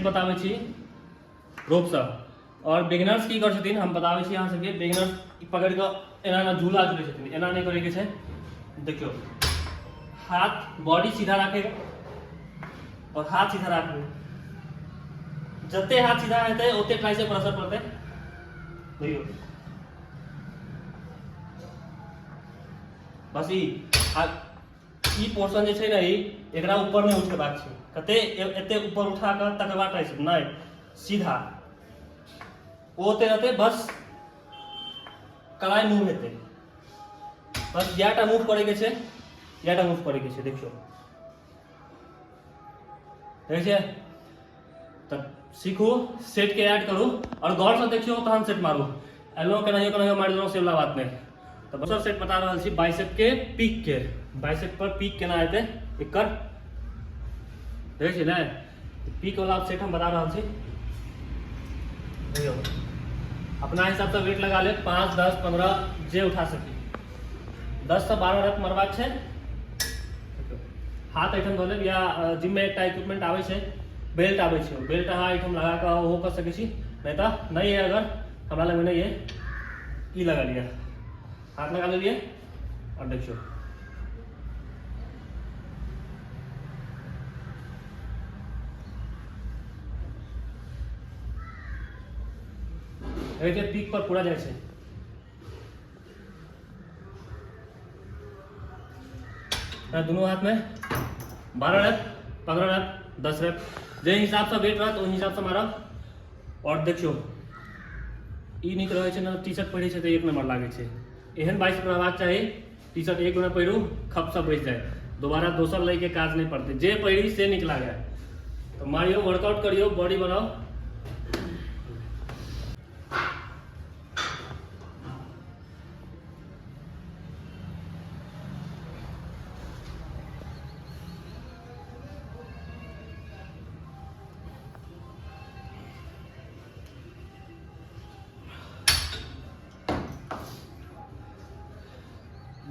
बताबै छी रोपसँ। आओर बिगिनर्स की करै छथिन हम बताबै छी अहाँ सबके। बिगिनर्स पकड़ि कऽ एना एना झूला झूलै छथिन, एना नहि करैके छै। देखियौ, हाथ बॉडी सीधा राखैके आओर हाथ सीधा राखबै, जते हाथ सीधा हेतै ओते ट्राइसेप पर असर पड़तै। देखियौ, बस ई ई पोर्शन जे छै ने, ई एकरा ऊपर नहि उठेबाक छै। कते एते ऊपर उठा कऽ तकर बाद ट्राइसेप नहि, सीधा ओ ओते रहतै, बस कलाई मूव हेतै, बस इएह टा मूव करैके छै, इएह टा मूव करैके छै। देखियौ, देखै छियै? तऽ सीखू, सेटके ऐड करू आओर गौरसँ देखियौ, तहन सेट मारू। एलहुँ केनाहियो केनाहियो मारि देलहुँ, से वला बात नहि। तऽ दोसर सेट बता रहल छी बाइसेपके पीकके, बाइसेप पर पीक केना हेतै एकर, देखै छियै ने? पीक वाला सेट हम बता रहल छी। देखियौ, अपना हिसाबसँ वेट लगा लेब, 5, 10, 15, जे उठा सकी। 10 से 12 रेप मरबाक छै। हाथ एहिठाम धऽ लेब या जिममे एकटा इक्विपमेंट आबै छै, बेल्ट आबै छै, बेल्ट अहाँ एहिठाम लगा कऽ ओहो कऽ सकै छी। नहि तऽ नहि अइ, अगर हमरा लगमे नहि अइ, ई लगा लिअ, हाथ लगा लेलियै आओर देखियौ, देखै छियै, पीक पर पूरा जाइ छै। दुनू हाथमे 12 रैप, 15 रैप, 10 रैप, जाहि हिसाबसँ वेट रहत ओहि हिसाबसँ मारब। आओर देखियौ, ई नीक रहै छै ने, टी शर्ट पहिरै छै तऽ एक नम्बर लागै छै। एहन बाइक रहबाक चाही, टी शर्ट एक बेर पहिरू, खपसँ बचि जाय, दोबारा दोसर लैके काज नहि पड़तै। जे पहिरी से नीक लागै। तऽ मारियौ, वर्कआउट करियौ, बॉडी बनाउ।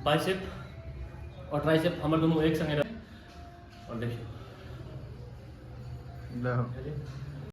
बाइसेप और ट्राइसेप हमर दुनू एक संगे रह। और देखियौ।